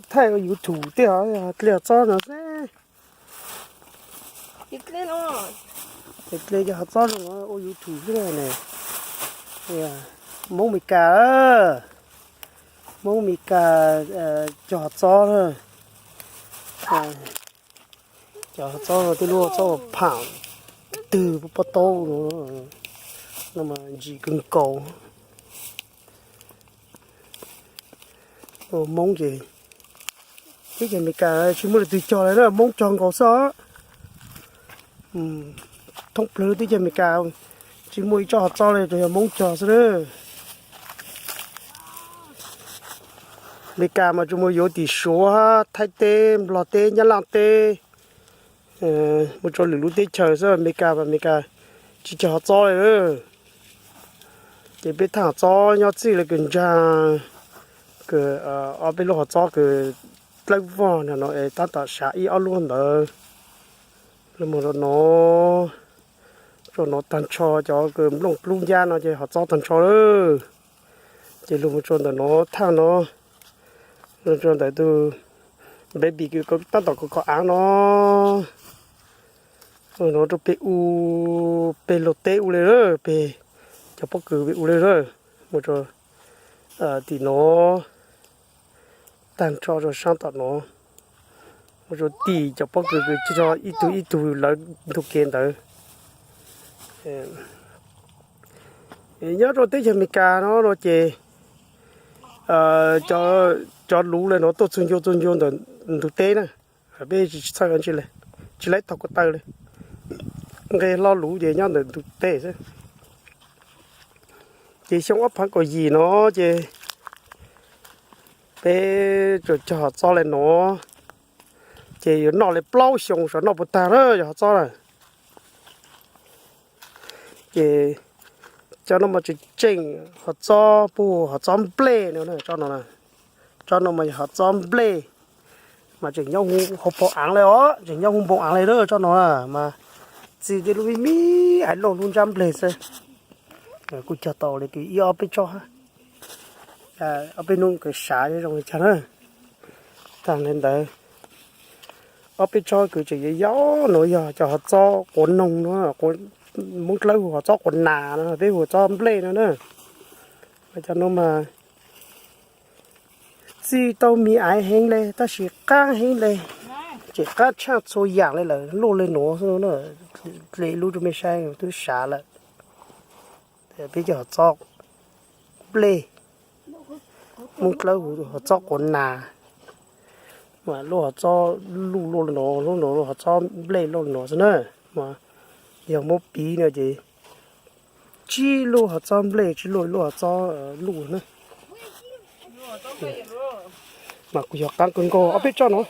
Thaij ua YouTube tej, dle hov txob no xwb. Dle cov hov txob no ua YouTube xwb ne. Moob Amelikas, Moob Amelikas cog hov txob na. Cov hov txob no twb lub hov txob pham twg pob taub no mas ntsim kawg nkaus. Moob ces teb chaws Amelikas tsis muaj leej twg cog li na, Moob cog nkaus xwb os. Thoob plawg lub teb chaws Amelikas tsis muaj ib tsob hov txob li, tsuas yog Moob cog xwb na. Amelikas mas tsuas mus yuav tim Suav, Thaib teb, Nplog teb, Nyab Laj teb, mus rau lwm lub teb chaws xwb. Amelikas mas Amelikas tsis cog hov txob li. Ces peb thaj hov txob nyob txij li kws ntsa, kws ob peb lub hov txob kws dlawb vog no no es tab tom sav ib ob lub ntawd. Los mus rau no, rau no tag nrho cov kws nplooj dlub ncab no ces hov txob tag nrho lawm. Ces los mus rau ntawm no thaj no, los rau ntawm tus baby kws tab tom kov kov av no. No rau pem u, pem laug teb u li lawm, pem cov pob kws pem u li lawm. Mus rau tim no tag nrho rau sab tom no, mus rau tim cov pob kws kws tso ib tug ib tug lawv ntug kev ntawd. Nyob rau teb chaws Amelikas no no ces cov luv li no tuaj txug ncua txug ncua ntawm ntug teb na. Peb tsis txhawj ntsi li, tsis laib taug ko taw li, nqe hlo luv ces nyob ntawm ntug teb xwb. Ces xyoo ob phav kaum yim no ces peb tsuas cog hov txob li no, ces yuav noj li plaub xyoo sav noj puas tag na yog hov txob na. Ces cov no mas tseem tseem hov txob puag hov txob nplej no, tsob no, tsob no mas yog hov txob nplej, mas tseem nyob hu hauv paus av li os, tseem nyob hu npoo av li lawm tsob no mas txi tej lub me me hais loj lub ntsab nplej xwb. Kuj cog tau li ib ob peb tsob, ob peb hnub kws sav zoo li cas na. Tag li ntawd, ob peb tsob kws tseem yuav yau no yog cov hov txob quav noog no, Moob Dlawb hu hov txob quav nas no, peb hu hov txob nplej no na. Cov no mas txi tau me aiv heev li tab sis qab heev li, tseem qab tshaj txhua yam li lawm, luaj li nuav xwb na. Dle lub rau mej saib twb sav lawm. Peb cov hov txob nplej, Moob Dlawb hu hov txob quav nas, mas lub hov txob luj luaj li no, lub no hov txob nplej luaj li no xwb na. Mas yog muab piv no ces tsib lub hov txob nplej, tsib lub, lub hov txob luj na. Mas kuj yog qab kawg nkaus ob peb tsob no.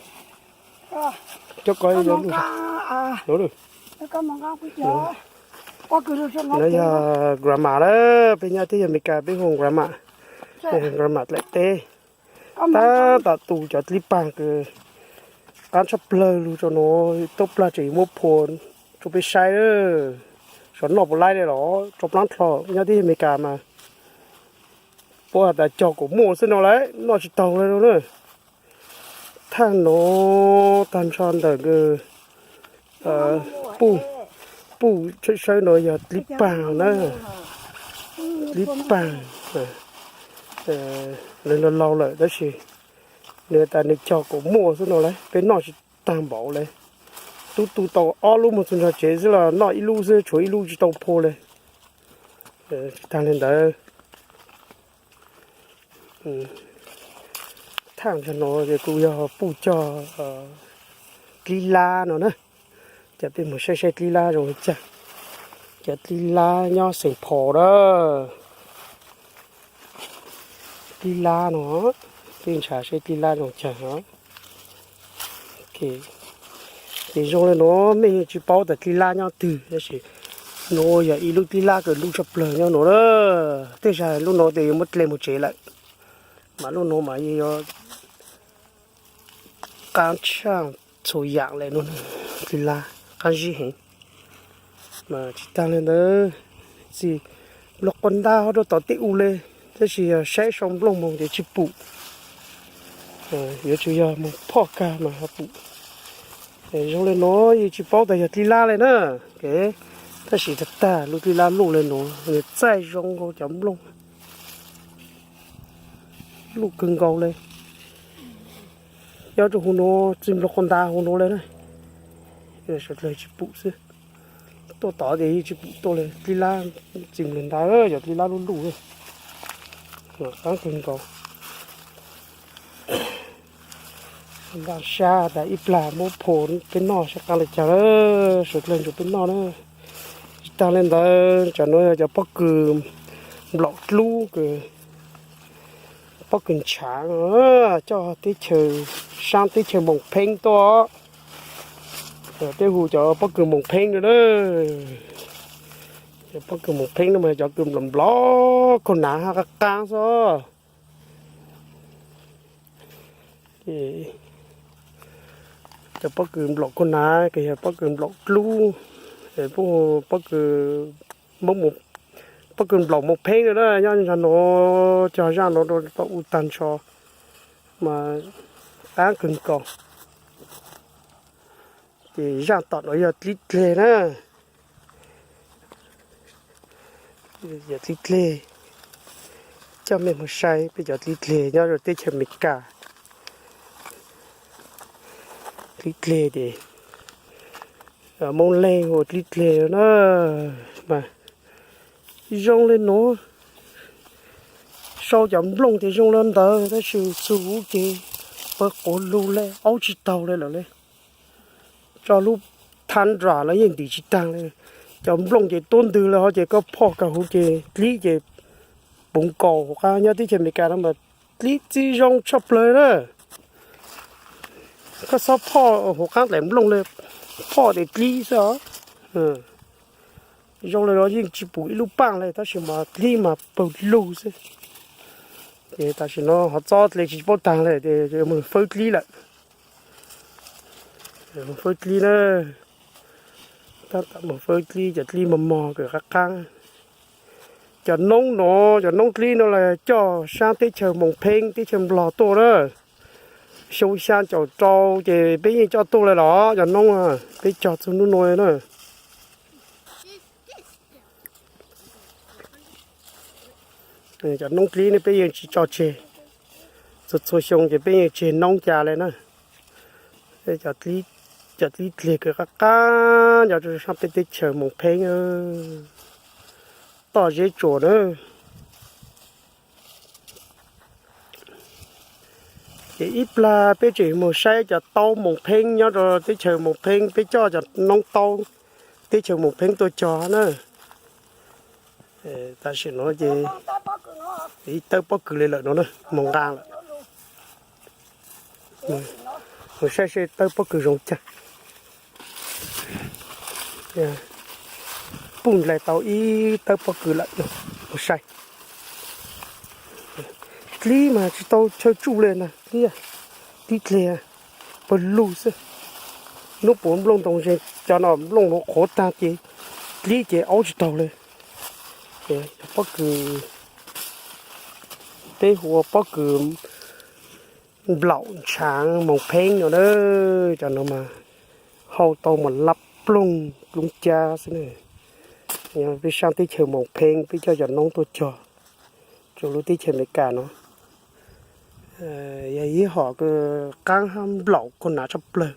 Cov ko no yog grandma lawm, peb nyob teb chaws Amelikas peb hu grandma, grandma dlaim teb. Tab tom tu cov dlib pag kws qab tshaj plawg lug rau no, tuaj plag tseem yuav muab phua rau peb saib, sav noj puas laib li los rau plaab dlho. Nyob teb chaws Amelikas mas puab has tas cog kom muaj xwb no lawm, noj tsis taug li no na. Thaj no tag nrho ntawm puj, puj sawb sawb no yog dlib pag na, dlib pag. Nws laus laus lawm tab sis nws tas nws cog kom muaj xwb no lawm, peb noj tsis tag npaum li. Tub tu tau ob lub mus txug nrog tsev xwb los noj ib lub xwb, tshuav ib lub tsis tau phua li. Tsis tag li ntawd, thaj no ces kuj yog puj cog dlib lab no na. Ces peb mus saib saib dlib lab zoo li cas. Cov dlib lab nyob Xeem Phos na. Dlib lab no, peb ntshav saib dlib lab zoo cas os. Ces zoo li no mej tsis paub tas dlib lab nyob twg tab sis no yog ib lub dlib lab kws luj tshaj plawg nyob no na. Tej zag lub no tes yuav muab dle mus tsev lawm, mas lub no mas yog qab tshaj txhua yam li no, dlib lab qab zib heev. Mas tsis tag li ntawd, txi nplooj quas ntaj ho rau tom tej u li, tab sis yog saib sau nplooj moog ces tsis pum. Yuav tsum yog mus phoj kag mas ho pum. Zoo li nuav yeej tsis paub tas yog dlib lab li na. Tab sis tag tag lub dlib lab luj li nuav, nws txaij zoo nkaus cov nplooj, luj kawg nkaus li. Nyob rau huv nuav, txiv nplooj quas ntav huv nuav li na. Sawv dlawg tsis pum xwb. Tuaj tod ces yeej tsis pum tuaj li, dlib lab txiv nplooj ntav, yog dlib lab luj luj, qaab kawg nkaus. Npaj sab tas ib plag muab phua peb noj saib qaab le caag, sawv dlawg nrug peb noj na. Tsis taag le ntawd, cov nuav yog cov pob kws nplaum dlub, pob kws ntshaav, coj teb chaws, saab teb chaws Moos Pheeb tuaj. Peb hu cov pob kws Moos Pheeb no na. Cov pob kws Moos Pheeb no mas cov kws nplaum nplaum khaub nab hab qaab qaab xwb. Cov pob kws nplaum khaub nab ces yog pob kws nplaum dlub, pob kws, pob kws nplaum Moos Pheeb no na, nyob nraag nuav cog zaaj nuav rau tau u taag nrho mas qaab kawg nkaus. Ces zaaj tom nuav yog dlib dleg na. Yog dlib dleg, coj mej moog saib peb cov dlib dleg nyob rau teb chaws Amelikas. Dlib dleg ces Moob Leeg hu ua dlib dleg na. Mas zoo li nuav, sau cov nplooj ces zoo li ntawd tab sis txug huv ces pawg quav lug le, aub tsis taug le lawm le. Tso lub thab nram los yeej ntim tsis taag le. Cov nplooj ces tuab ntwg le hov ces koj phoj kag huv ces dlib ces puv nkaus huv qaab. Nyob teb chaws Amelikas no mas dlib txib zoo tshaj plawg na. Koj xob phoj huv qaab daim nplooj le, phoj tes dlib xwb os. Zoo li no yeej tsis pum ib lub paaj le tab sis mas dlib mas pawg lug xwb. Ces tam sim no hov txob dle tsis paub taag le ces moog fawb dlib lawm. Moog fawb dlib na. Tab tom moog fawb dlib, cov dlib mos mos kawg qaab qaab. Cov noob no, cov noob dlib no los coj saab teb chaws Moos Pheeb teb chaws Nplog tuaj na. Xyoo xyaa caum rau ces peb yeej coj tuaj le los cov noob peb cog txug nub nua na. Cov noob dlib ne peb yeej tsis tso tseg, txhua txhua xyoo ces peb yeej tseg noob ca le na. Cov dlib dleg kawg qaab qaab nyob rau saab peb teb chaws Moos Pheeb, toj zeb tsuas na. Ces ib plag peb tseem moog saib cov taub Moos Pheeb nyob rau teb chaws Moos Pheeb, peb coj cov noob taub teb chaws Moos Pheeb tuaj cog na. Tam sim no ces ib tawb pob kws le lawm no na, moog nqaa lawm. Moog saib seb tawb pob kws zoo caag. Puj ntais tau ib tawb pob kws lawm, moog saib. Dlib mas tsis tau chaw tsuj le na, dlib, dlib dleg, pawg lug xwb. Nub puav nplooj ntoo ze, cov no nplooj nuav qhuav taag ces dlib ces aub tsis taug le. Cov pob kws, peb hu ua pob kws nplaum ntshaav Moos Pheeb no na, cov no mas hau tau mas lab ploog dlub cab xwb na. Peb saab teb chaws Moos Pheeb peb coj cov noob tuaj cog rua lub teb chaws Amelikas no. Yog ib hom kws qaab hab nplaum khaub nab tshaj plawg.